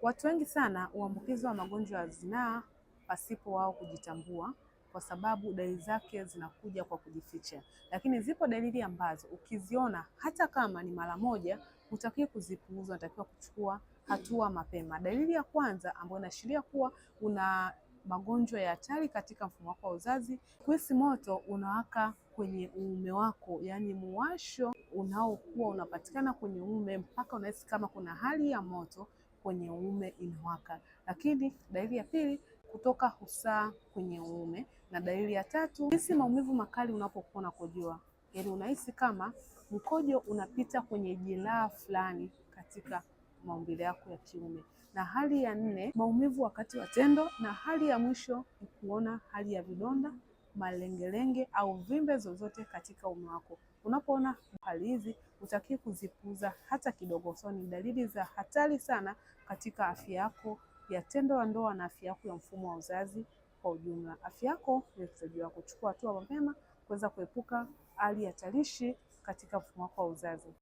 Watu wengi sana huambukizwa magonjwa ya zinaa pasipo wao kujitambua, kwa sababu dalili zake zinakuja kwa kujificha. Lakini zipo dalili ambazo ukiziona hata kama ni mara moja, hutakiwi kuzipuuza, unatakiwa kuchukua hatua mapema. Dalili ya kwanza ambayo inaashiria kuwa una magonjwa ya hatari katika mfumo wako wa uzazi, kuhisi moto unawaka kwenye uume wako, yaani muwasho unaokuwa unapatikana kwenye uume mpaka unahisi kama kuna hali ya moto kwenye uume inawaka. Lakini dalili ya pili, kutoka usaha kwenye uume, na dalili ya tatu, hisi maumivu makali unapokuwa unakojoa, yaani unahisi kama mkojo unapita kwenye jeraha fulani katika maumbile yako ya kiume. Na hali ya nne, maumivu wakati wa tendo, na hali ya mwisho ni kuona hali ya vidonda, malengelenge au vimbe zozote katika uume wako. Unapoona hali hizi, hutakiwi kuzipuuza hata kidogo. So ni dalili za hatari sana katika afya yako ya tendo la ndoa na afya yako ya mfumo wa uzazi kwa ujumla. Afya yako ni mtaji wako. Chukua hatua mapema kuweza kuepuka hali hatarishi katika mfumo wako wa uzazi.